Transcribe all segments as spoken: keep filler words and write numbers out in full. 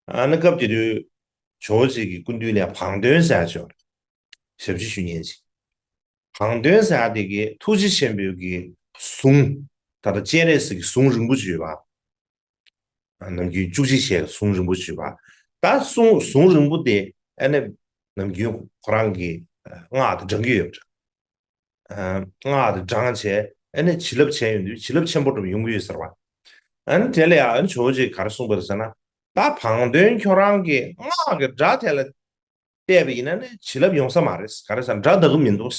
ཨ་ནི་སྐབས་དེ་དུས་ཇོ་བོ་རྗེ་གི་སྐུ་མདུན་ནས་བང་སྟོན་ཟེར་ཡ་ཅིག་ཡོད་རེད། ཞབས་ཕྱི་ཞུ་མཁན་ཅིག་བང་སྟོན་ཟེར་ཡ་དེ་གི་ཐུགས་རྗེ་ཆེན་པོའི་གི་གཟུངས། ད་ལྟ་སྤྱན་རས་གཟིགས་ཀྱི་གཟུངས་རིང་པོ་ཅིག་ཡོད་པ། ནམ་རྒྱུན་བཅུ་གཅིག་ཞལ་གྱི་གཟུངས་རིང་པོ་ཅིག་ཡོད་པ། ད་གཟུངས་གཟུངས་རིང་པོ་དེ་ཨ་ནི་ནམ་རྒྱུན་ཁོ་རང་གི་སྔགས་དེ་བགྲང་གི་ཡོད་པ་འདྲ། སྔགས་དེ་བགྲངས་བྱས་ཨ་ནི་བྱིན་རླབས་ཆེན་ཡོང་དུས་བྱིན་རླབས་ཆེན་པོ་འགྲོ་ཡོང་གི་ཡོད་ཟེར་བ། ཨ་ནི་དེ་ལ་ཡང་ཨ་ནི་ཇོ་བོ་རྗེས་ག་རེ་གསུངས་པ་རེད་ཟེར་ན། ད་བང་སྟོན་ཁྱོད་རང་གིས་སྔགས་ཀྱི་སྒྲ་དེ་ལ་བལྟས་པ་ཡིན་ན་ནི་བྱིན་རླབས་ཡོང་ས་མ་རེད། ག་རེ་ཟེར་ན་སྒྲ་དག་གི་མི་འདུག་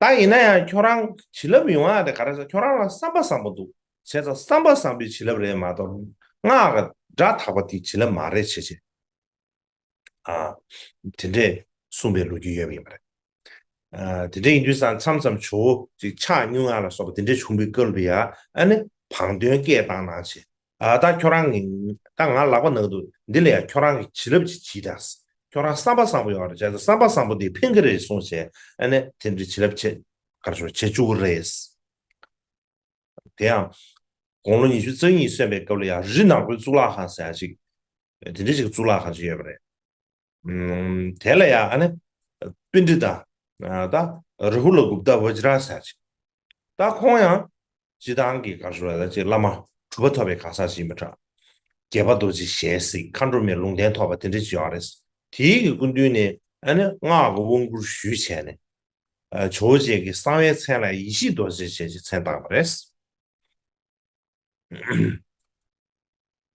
ད་ཡིན་ན་ཡང་ཁྱོད་རང་བྱིན་རླབས་ཡོང་ཡ་དེ་ག་རེ་ཟེར། ཁྱོད་རང་ལ་བསམ་པ་བཟང་པོ་འདུག་བྱས་ཙང་བསམ་པ་བཟང་པོའི་བྱིན་རླབས་རེད་མ་གཏོགས་སྔགས་ཀྱི་སྒྲ་དག་པ་དེའི་བྱིན་རླབས་མ་རེད་བྱས་བྱས། ཨ། དེ་འདྲས་གསུངས་པའི་ལོ་རྒྱུས་ཡོད་པ་ཡིན་པ་རེད། ཨ། དེ་འདྲས་ཡིན་དུས་ཙང་མཚམས་མཚམས་ཇོ་བོ་ཅིག་ཆགས་སྙུང་ཡ་ལ་སོགས་པ་དེ་འདྲས་བྱུང་བའི་སྐབས་ལ་ཡ་ཨ་ནི་བང་སྟོན་སྐད་བཏང་གནང་བྱས། ཨ། ད་ཁྱོད་རང་གི་ད་ང་ལག་པ་ནང་དུ་འདི་ལ་ཡ་ཁྱོད་རང་གི་བྱིན་རླབས་ཅིག་བྱིས་དང་། ཁྱོད་རང་བསམ་པ་བཟང་པོ་ཡོད་རེད་བྱས་ཙང་བསམ་པ་བཟང་པོ་དེ་ཕན་གི་རེད་གསུངས་བྱས་ཨ་ནི་དེ་འདྲས་བྱིན་རླབས་ཆེ་ག་རེ་ཞུ་བྱེད་བཅུག་གི་རེད། དེ་ཡང་དགུང་ལོ་ཉི་ཤུ་རྩ་གཉིས་སོན་པའི་སྐབས་ལ་ཡང་རི་ནག་པོའི་གཙུག་ལག་ཁང་ཟེར་ཡ་ཅིག་དེ་འདྲ་ཅིག་གཙུག་ལག་ཁང་ཅིག་ཡོད་པ་རེད། ཨུམ། དེ་ལ་ཡང་ཨ་ནི་པཎྜི་ཏ་ད་ར་ཧུ་ལ་གུཔྟ་བཛྲ་ཟེར་ཡ་ཅིག་ད་ཁོང་ཡང་སྤྱིར་བཏང་གི་ག་རེ་ཞུ་ད་ཅིག་བླ་མ་གྲུབ་པ་ཐོབ་པའི་གང་ཟག་ཅིག་ཡིན་པ་འདྲ། དགྱེས་པ་རྡོ་རྗེ་ཞལ་གཟིགས་མཁའ་འགྲོ་མའི་ལུང་བསྟན་ཐོབ་པ་དེ་འདྲ་ཅིག་ཡོད་རེད། དེའི་གི་སྐུ་མདུན་ནས་ཨ་ནི་སྔགས་ཀྱི་དབང་བསྐུར་ཞུས་བྱས་ནས། ཨ། ཇོ་བོ་རྗེ་གི་གསང་བའི་མཚན་ལ་ཡེ་ཤེས་རྡོ་རྗེ་ཞེས་ཀྱི་མཚན་བཏགས་པ་རེད།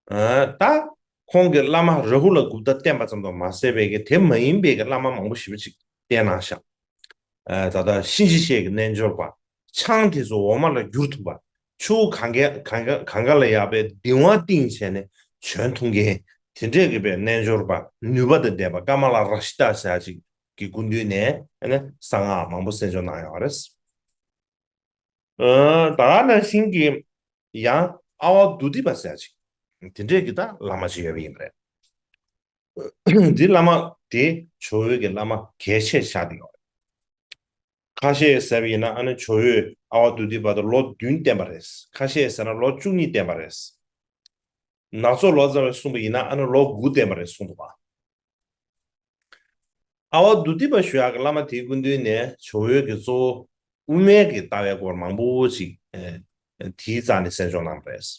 ཨ། ད་ཁོང་གི་བླ་མ་ར་ཧུ་ལ་གུཔྟ་བསྟེན་པ་ཙམ་དུ་མ་ཟད་པའི་གི་དེ་མ་ཡིན་པའི་གི་བླ་མ་མང་པོ་ཞེ་པོ་ཅིག་བསྟེན་གནང་ཤག་ཨ། ད་ལྟ་གཤིན་རྗེ་གཤེད་ཀྱི་རྣལ་འབྱོར་པ། ཆང་དེ་ཚོ་འོ་མ་ལ་བསྒྱུར་ཐུབ་པ། ཆུ་བོ་གངྒཱ་གངྒཱ་གངྒཱ་ལ་ཡར་པའི་གདིང་བ་བཏིང་བྱས་ནས་བྱོན་ཐུབ་མཁན་དེ་འདྲས་ཀྱི་པའི་རྣལ་འབྱོར་པ་ནུས་པ་དང་ལྡན་པ་ཀ་མ་ལ་ར་ཤི་ཏ་ཟེར་ཡ་ཅིག་གི་སྐུ་མདུན་ནས་ཨ་ནི་གསང་སྔགས་མང་པོ་གསན་སྦྱོང་གནང་ཡོད་རེད། ཨ། ད་ག་ནང་བཞིན་གྱི་ཡང་ཨ་ཝ་དྷཱུ་ཏི་པ་ཟེར་ཡ་ཅིག་དེ་འདྲས་ཀྱི་ད་བླ་མ་ཅིག་ཡོད་པ་ཡིན་པ་རེད། འདི་བླ་མ་དེ་ཇོ་བོའི་གི་བླ་མ་གལ་ཆེ་ཆགས་བསྡད་ཡོད་རེད། ཁ་ཤས་ཟེར་བ་ཡིན་ན་ཨ་ནི་ཇོ་བོས་ཨ་ཝ་དྷཱུ་ཏི་པ་དེ་ལོ་བདུན་བསྟེན་པ་རེད། ཁ་ཤས་ཟེར་ན་ལོ་བཅུ་གཉིས་བསྟེན་པ་རེད། ནག་ཚོ་ལོ་ཙཱ་བས་གསུངས་པ་ཡིན་ན་ཨ་ནི་ལོ་དགུ་བསྟེན་པ་རེད་གསུངས་འདུག་པ། ཨ་ཝ་དྷཱུ་ཏི་པ་ཞུ་ཡག་གི་བླ་མ་དེའི་སྐུ་མདུན་ནས་ཇོ་བོའི་གི་གཙོ་བོ་དབུ་མའི་གི་ལྟ་བའི་སྐོར་མང་པོ་ཅིག་ཨེ་དེའི་རྩ་ནས་གསན་སྦྱོང་གནང་བ་རེད།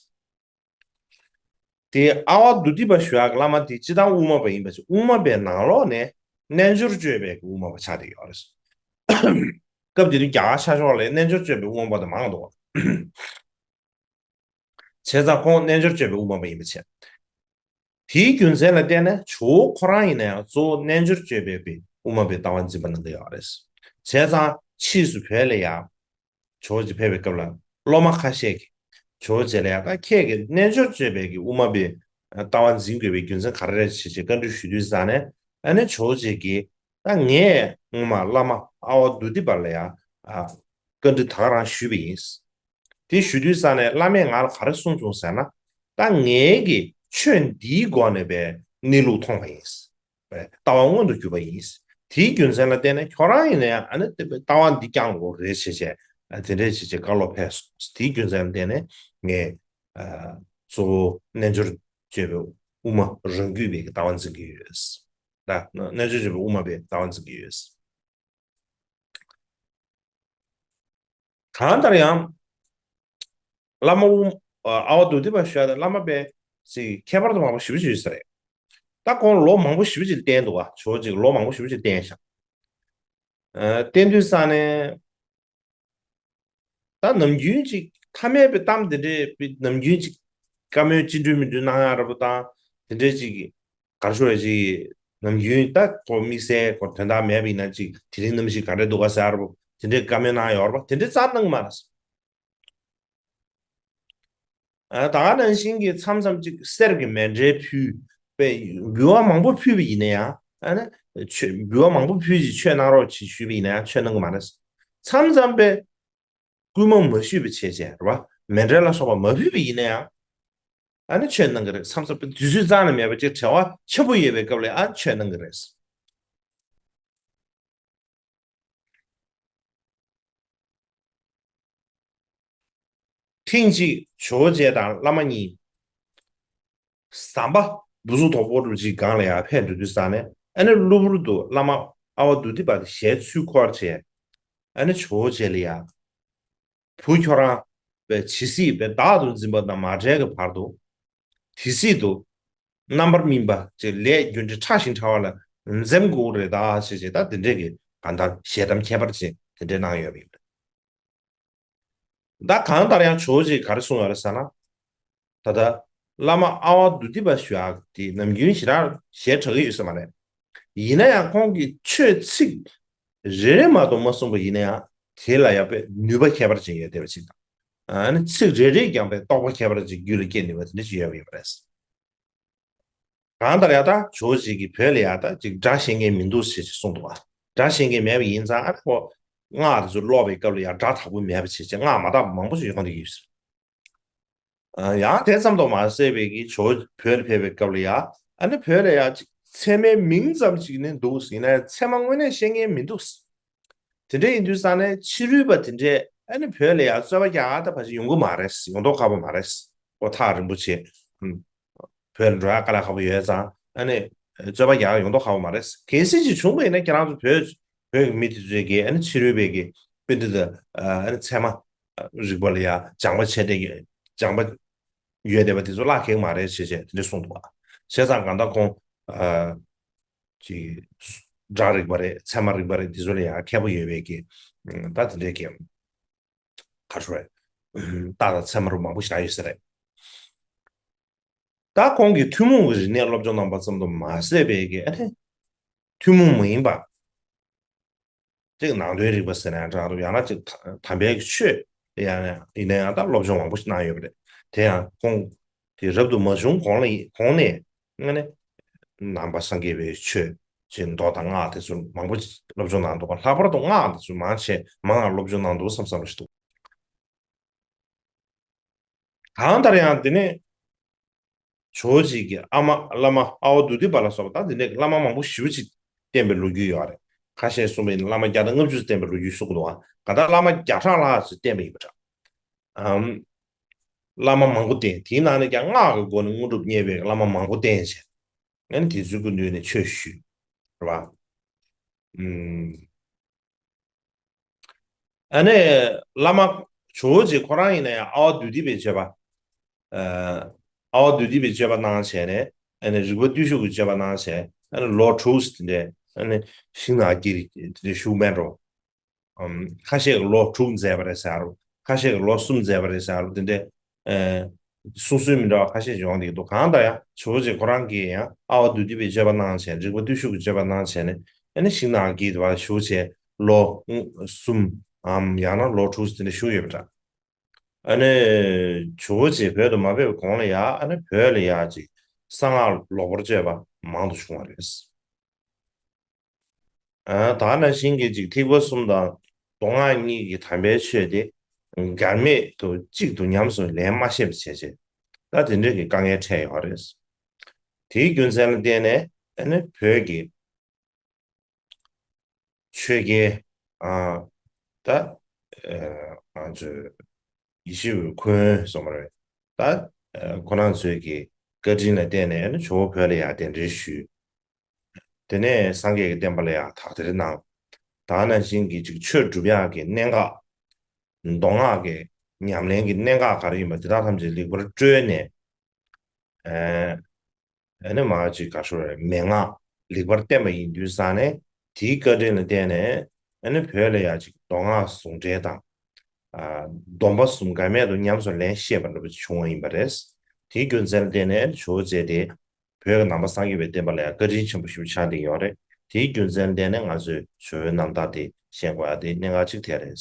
དེ་ཨ་ཝ་དྷཱུ་ཏི་པ་ཞུ་ཡག་གི་བླ་མ་དེ་སྤྱིར་བཏང་དབུ་མ་པ་ཡིན་པ་ཅིག་དབུ་མ་པའི་ནང་ལོགས་ནས་རྣལ་འབྱོར་སྤྱོད་པའི་གི་དབུ་མ་པ་ཆགས་བསྡད་ཡོད་རེད། སྐབས་དེ་དུས་རྒྱ་གར་ཤར་ཕྱོགས་ལ་རྣལ་འབྱོར་སྤྱོད་པའི་དབུ་མ་པ་དེ་མང་འདུག་བྱས་ཙང་ཁོང་རྣལ་འབྱོར་སྤྱོད་པའི་དབུ་མ་པ་ཡིན་པ་བྱས། དེའི་རྒྱུ་མཚན་ལ་བརྟེན་ནས་ཇོ་བོ་ཁོ་རང་ཡིན་ན་ཡང་གཙོ་བོ་རྣལ་འབྱོར་སྤྱོད་པའི་དབུ་མ་པའི་ལྟ་བ་འཛིན་པ་གནང་གི་ཡོད་རེད། བྱས་ཙང་ཕྱིས་སུ་བོད་ལ་ཡང་ཇོ་བོ་རྗེ་ཕེབས་པའི་སྐབས་ལ་སློབ་མ་ཁ་ཤས་ཀྱིས་ཇོ་བོ་རྗེ་ལ་ཡང་ད་ཁྱེད་ཀྱིས་རྣལ་འབྱོར་སྤྱོད་པའི་གི་དབུ་མ་པའི་ལྟ་བ་འཛིན་དགོས་པའི་རྒྱུ་མཚན་ག་རེ་རེད་ཅེས་བཀའ་འདྲི་ཞུ་དུས་ཙང་ནས་ཨ་ནི་ཇོ་བོ་རྗེ་གིས་ད་ངས་སྔོན་མ་བླ་མ་ཨ་ཝ་དྷཱུ་ཏི་པ་ལ་ཡང་བཀའ་འདྲི་ད་ག་རང་ཞུས་པ་ཡིན། དེ་ཞུ་དུས་ཙང་ནས་བླ་མས་ང་ལ་ག་རེ་གསུངས་བྱུང་ཟེར་ན། ད་ངའི་གི་ཆོས་འདིའི་སྒོ་ནས་པའི་གནས་ལུགས་མཐོང་བ་ཡིན། ལྟ་བ་མངོན་དུ་གྱུར་པ་ཡིན། དེའི་རྒྱུ་མཚན་ལ་བརྟེན་ནས་ཁྱོད་རང་ཡིན་ན་ཡང་ཨ་ནི་ལྟ་བ་འདི་བསྐྱང་དགོས་རེད་ཅེས་བྱས་དེ་འདྲས་བྱས་བྱས་བཀའ་སློབ་ཕེབས་སོང་། དེའི་རྒྱུ་མཚན་ལ་བརྟེན་ནས་ངས་གཙོ་བོ་རྣལ་འབྱོར་སྤྱོད་པའི་དབུ་མ་རང་རྒྱུད་པའི་ལྟ་བ་འཛིན་གྱི་ཡོད། ད་རྣལ་འབྱོར་སྤྱོད་པའི་དབུ་མ་པའི་ལྟ་བ་འཛིན་གྱི་ཡོད། གང་ལྟར་ཡང་། བླ་མ་དབུ་ཨ་ཝ་དྷཱུ་ཏི་པ་ཞུ་ཡག་དང་བླ་མ་པས་ཅིག་ཁྱད་པར་དུ་མང་པོ་ཞེ་པོ་ཅིག་ཡོད་ས་རེད། ད་ཁོང་ལོ་མང་པོ་ཞེ་པོ་ཅིག་བསྟེན་འདུག་ག་ཇོ་བོ་རྗེ་ལོ་མང་པོ་ཞེ་པོ་ཅིག་བསྟེན་ཤག་ཨ། བསྟེན་དུས་ཙང་ནས་ད་ནམ་རྒྱུན་ཅིག་ཐ་མལ་པའི་གཏམ་དེ་འདྲས་ནམ་རྒྱུན་ཅིག་བཀའ་མོལ་ཅི་འདྲ་མི་འདྲ་གནང་ཡག་འདྲ་པོ་དང་དེ་འདྲས་ཅིག་ག་རེ་ཞུ་དགོས་རེད། ཅིག་ནམ་རྒྱུན་ད་ཁོ་དམིགས་བསལ་ཁོ་དོན་དག་མེད་པ་ཡིན་ན་ཅིག་དེ་རིང་གནམ་གཤིས་ག་འདྲས་འདུག་ག་ཟེར་བ་དེ་འདྲའི་བཀའ་མོལ་གནང་ཡོད་རེད་པ། དེ་འདྲའི་རྩ་གནང་གི་མ་རེད། ཨ། ད་ག་ནང་བཞིན་གྱི་མཚམས་མཚམས་ཅིག་གསེར་གྱི་མཎྜལ་ཕུལ་པའི་འབུལ་བ་མང་པོ་ཕུལ་བ་ཡིན་ན་ཡང་ཨ་ནི་ཆོས་འབུལ་བ་མང་པོ་ཕུལ་ཅིག་ཆོས་གནང་རོགས་ཅིག་ཞུས་པ་ཡིན་ན་ཡང་ཆོས་གནང་གི་མ་རེད། མཚམས་མཚམས་པའི་སྐུལ་མ་མ་ཞུས་པ་བྱས་བྱས་རེད་པ། མཎྜལ་ལ་སོགས་པ་མ་ཕུལ་བ་ཡིན་ན་ཡང་། ཨ་ནི་ཆོས་གནང་གི་རེད། མཚམས་མཚམས་དུས་ཚོད་རྩ་ནས་མེད་པ་ཅིག་བྲེལ་བ་ཆེན་པོ་ཡོད་པའི་སྐབས་ལ་ཨ་ནི་ཆོས་གནང་གི་རེད། ཐེངས་གཅིག་ཇོ་བོ་རྗེ་དང་བླ་མ་གཉིས། ཟམ་པ་བུ་ཚུགས་དོག་པོ་རུ་ཅིག་སྒང་ལ་ཡར་ཕེབས་འགྲོ་དུས་ཙང་ནས། ཨ་ནི་གློ་བུར་དུ་བླ་མ་ཨ་བ་དུ་ཏི་པ་དེ་ཞལ་ཚུར་འཁོར་བྱས། ཨ་ནི་ཇོ་བོ་རྗེ་ལ་ཡ། བུ་ཁྱོད་རང་པའི་ཇི་སྲིད་པའི་བདག་ཏུ་འཛིན་པ་དང་མ་བྲལ་གྱི་བར་དུ། དེ་སྲིད་དུ་རྣམ་པར་སྨིན་པ་ཅིག་ལས་རྒྱུ་འབྲས་ཕྲ་ཞིང་ཕྲ་བ་ལ་འཛེམ་དགོས་རེད་ད་ཞེས་བྱས། ད་དེ་འདྲས་ཀྱི་གང་ལྟར་ཞལ་གདམས་ཁྱད་པར་ཅན་དེ་འདྲས་གནང་ཡོད་པ་ཡིན། ད་གང་ལྟར་ཡང་ཇོ་བོ་རྗེས་ག་རེ་གསུངས་ཡོད་རེད་ཟེར་ན། ད་ལྟ་བླ་མ་ཨ་བ་དུ་ཏི་པ་ཞུ་ཡག་དེ་ནམ་རྒྱུན་ཞེ་དྲག་ཞལ་གྲགས་ཀྱི་ཡོད་ས་མ་རེད། ཡིན་ན་ཡང་ཁོང་གིས་ཆོས་ཚིག་རེ་རེ་མ་གཏོགས་མ་གསུངས་པ་ཡིན་ན་ཡང་དེ་ལ་ཡང་དཔེ་ནུས་པ་ཁྱད་པར་ཅན་ཡོད་བསྡད་པ་ཅིག་དང་། ཨ་ནི་ཚིག་རེ་རེས་ཀྱང་དཔེ་རྟོགས་པ་ཁྱད་པར་ཅན་རྒྱུད་ལ་སྐྱེ་ནུས་པ་དེ་འདྲ་ཅིག་ཡོད་པ་ཡིན་པ་རེད། གང་ལྟར་ཡང་ད་ཇོ་བོ་རྗེ་གིས་བོད་ལ་ཡང་ད་ཅིག་སྒྲ་བཤད་མཁན་མི་འདུག་ཟེར་ཅིག་གསུངས་འདུག་བ། སྒྲ་བཤད་མཁན་མེད་པ་ཡིན་ཙང་ཨ་ནི་ཁོ་སྔགས་དེ་ཚོ་ཀློག་པའི་སྐབས་ལ་ཡང་སྒྲ་དག་པོ་མེད་པ་བྱས་ཅིག་སྔགས་མ་དག་པ་མང་པོ་ཞིག་ཡོང་བསྡད་ཀྱི་ཡོད་ཟེར། ཨ། ཡང་དེ་ཙམ་དུ་མ་ཟད་པའི་གི་ཇོ་བོ་བོད་ལ་ཕེབས་པའི་སྐབས་ལ་ཡང་ཨ་ནི་བོད་ལ་ཡང་ཅིག་ཚད་མའི་མིང་ཙམ་ཅིག་ནི་འདུག་ཟེར་ན་ཚད་མ་དངོས་གནས་ཤེས་མཁན་མི་འདུག་ཟེར། དེ་འདྲ་ཡིན་དུས་ཙང་ནས་ཕྱི་རོལ་པ་དེ་འདྲས་ཨ་ནི་བོད་ལ་ཡང་རྩོད་པ་རྒྱག་ད་ཕལ་ཆེར་ཡོང་གི་མ་རེད། ཡོང་མདོག་ཁ་པོ་མ་རེད། ཁོ་ཐག་རིང་པོ་བྱས། ཨུམ། བོད་ལ་འགྲོ་ཡག་དཀའ་ལས་ཁག་པོ་ཡོད་ཙང་ཨ་ནི་རྩོད་པ་རྒྱག་ཡོང་མདོག་ཁ་པོ་མ་རེད། གལ་སྲིད་ཅིག་བྱུང་བ་ཡིན་ན་ཁྱེད་རང་ཚོ་བོད་བོད་ཀྱི་མི་དེ་ཚོས་ཀྱིས་ཨ་ནི་ཕྱི་རོལ་པའི་གི་དཔེ་འདི་ད་ཨ་ནི་ཚད་མ་རིག་པ་ལ་ཡང་སྦྱངས་པ་བྱས་ཏེ་སྦྱངས་པ་ཡོད་བསྡད་པ་དེ་ཚོ་བརླག་གི་མ་རེད་ཞེས་བྱས་དེ་འདྲ་གསུངས་འདུག་བ། བྱས་ཙང་གང་ལྟར་ཁོང་ཨ། ཅིག་སྒྲ་རིག་པ་རེད། ཚད་མ་རིག་པ་རེད། འདི་ཚོ་ལ་ཡང་མཁས་པོ་ཡོད་པའི་གི་ད་དེ་འདྲའི་གི་ག་རེ་ཟེར་རེད། རྟགས་དང་ཚད་མ་རུ་མང་པོ་ཞིག་ཡོད་ས་རེད། ད་ཁོང་གིས་ཐུན་མོང་གི་རིག་གནས་སློབ་སྦྱོང་གནང་པ་ཙམ་དུ་མ་ཟད་པའི་གི་ཨ་ནི་ཐུན་མོང་མ་ཡིན་པ། གཅིག་ནང་དོན་རིག་པ་ཟེར་ན་ཡང་འདྲ་འདུག་ཡང་ན་གཅིག་དམ་པའི་ཆོས་ཡང་ཡིན་ན་ཡང་ད་སློབ་སྦྱོང་མང་པོ་ཞིག་གནང་ཡོད་པ་རེད། དེ་ཡང་ཁོང་དེ་རབ་ཏུ་མ་བྱུང་གོང་ལ་གོང་ནས་ནང་པ་སངས་རྒྱས་པའི་ཆོས་ཀྱི་མདོ་དང་སྔགས་དེ་ཚོ་མང་པོ་སློབ་སྦྱོང་གནང་འདུག་ལྷག་པར་དུ་སྔགས་དེ་ཚོ་མང་ཆེ་མང་ང་སློབ་སྦྱོང་གནང་འདུག་བསམ་བསམ་རུ་ཞིག་འདུག་གང་ལྟར་ཡང་དེ་ནས་ཇོ་བོ་རྗེ་གི་ཨ་མ་བླ་མ་ཨ་བ་དུ་ཏི་པ་ལ་སོགས་པ་དང་དེ་འདྲའི་བླ་མ་མང་པོ་ཞེ་པོ་ཅིག་བསྟེན་པའི་ལོ་རྒྱུས་ཡོད་རེད། ཁ་ཤས་གསུངས་པ་ཡིན་ན་བླ་མ་བརྒྱ་དང་ལྔ་བཅུ་བསྟེན་པའི་ལོ་རྒྱུས་གསུངས་འདུག་ག་གང་ལྟར་བླ་མ་བརྒྱ་ཕྲག་ལྷག་ཅིག་བསྟེན་པ་ཡིན་པ་འདྲ། ཨམ། བླ་མ་མང་པོ་བསྟེན། དེའི་ནང་ནས་ཀྱང་སྔགས་ཀྱི་སྒོ་ནས་དངོས་གྲུབ་བརྙེས་པའི་བླ་མ་མང་པོ་བསྟེན་བྱས། ཨ་ནི་དེ་ཚོའི་སྐུ་མདུན་ནས་ཆོས་ཞུས། རེད་པ། ཨུམ། ཨ་ནི་བླ་མ་ཇོ་བོ་རྗེ་ཁོ་རང་ཡིན་ན་ཡང་ཨ་བ་དུ་ཏི་པའི་སྤྱོད་པ། ཨ་བ་དུ་ཏི་པའི་སྤྱོད་པ་གནང་བྱས་ནས་ཨ་ནི་རིག་པ་བརྟུལ་ཞུགས་ཀྱི་སྤྱོད་པ་གནང་བྱས་ཨ་ནི་ལོ་དྲུག་དེ་འདྲས་ཨ་ནི་ཤིང་ནགས་ཀྱི་དེ་འདྲས་བཞུགས་མེད་འགྲོ། ཁ་ཤས་ཀྱིས་ལོ་དྲུག་མཛད་པ་རེད་ཟེར་རོ། ཁ་ཤས་ཀྱིས་ལོ་གསུམ་མཛད་པ་རེད་ཟེར་རོ། དེ་འདྲའི་གསུང་སྲོལ་མི་འདྲ་བ་ཁ་ཤས་ཡོང་བསྡད་འདུག་གང་ལྟར་ཡང་ཇོ་བོ་རྗེ་ཁོ་རང་གིས་ཡང་ཨ་བ་དུ་ཏི་པའི་སྤྱོད་པ་གནང་བྱས་རིག་པ་བརྟུལ་ཞུགས་ཀྱི་སྤྱོད་པ་གནང་བྱས་ནས་ཨ་ནི་ཤིང་ནགས་ཀྱི་དེ་བ་བཞུགས་བྱས་ལོ་གསུམ་འམ་ཡང་ན་ལོ་དྲུག་དེ་འདྲ་བཞུགས་ཡོད་པ་འདྲ། ཨ་ནི་ཇོ་བོ་རྗེ་བོད་དུ་མ་ཕེབས་གོང་ལ་ཡང་ཨ་ནི་བོད་ལ་ཡང་ཅིག་གསང་སྔགས་ལོག་པར་སྤྱོད་པ་མང་དུ་བྱུང་བ་རེད། ད་ནང་བཞིན་གྱི་ཅིག་ཐེག་པ་གསུམ་དང་མདོ་སྔགས་གཉིས་ཀྱི་དམ་པའི་ཆོས་དེ་འགལ་མེད་དུ་གཅིག་ཏུ་ཉམས་སུ་ལེན་མ་ཤེས་པ་བྱས་རྗེས་ད་དེ་འདྲའི་གི་དཀའ་ངལ་འཕྲད་ཡོད་རེད། དེའི་རྒྱུ་མཚན་ལ་བརྟེན་ནས་ཨ་ནི་བོད་ཀྱི་ཆོས་རྒྱལ་ད་ང་ཚོས་ཡེ་ཤེས་འོད་ཁུན་གསུངས་པ་རེད། ད་ཁོ་རང་ཚོའི་གི་བཀའ་དྲིན་ལ་བརྟེན་ནས་ཨ་ནི་ཇོ་བོ་བོད་ལ་ཡང་གདན་འདྲེན་ཞུས། དེ་ནས་སངས་རྒྱས་ཀྱི་བསྟན་པ་ལ་ཡང་དག་ཐེར་གནང་། ད་ནང་བཞིན་གྱི་ཅིག་ཆོས་སྒྲུབ་ཡག་གི་གནད་འགག་མདོ་སྔགས་ཀྱི་ཉམས་ལེན་གྱི་གནད་འགག་ག་རེ་ཡིན་པ་དེ་དག་ཐམས་ཅད་ལེགས་པར་བཀྲོལ་ནས། ཨ་ནི་མ་ཅིག་ག་ཤོར་མན་ངག་ལེགས་པར་བསྟན་པ་ཡིན་དུས་ཙང་ནས་དེའི་བཀའ་དྲིན་ལ་བརྟེན་ནས་ཨ་ནི་བོད་ལ་ཡང་ཅིག་མདོ་སྔགས་ཟུང་འབྲེལ་དང་། སྡོམ་པ་གསུམ་འགལ་མེད་དུ་ཉམས་སུ་ལེན་ཤེས་པ་འདྲ་པོ་ཅིག་བྱུང་བ་ཡིན་པ་རེད། དེའི་རྒྱུ་མཚན་ལ་བརྟེན་ནས་ཇོ་བོ་རྗེ་དེ་བོད་ཀྱི་ནང་པ་སངས་རྒྱས་པའི་བསྟན་པ་ལ་ཡང་བཀའ་དྲིན་ཆེན་པོ་ཞིག་ཆགས་བསྡད་ཡོད་རེད། དེའི་རྒྱུ་མཚན་ལ་བརྟེན་ནས་ང་ཚོས་ཇོ་བོའི་རྣམ་ཐར་དེ་ཤེས་དགོས་ཡ་དེ་གནད་འགག་ཅིག་དེ་རེད།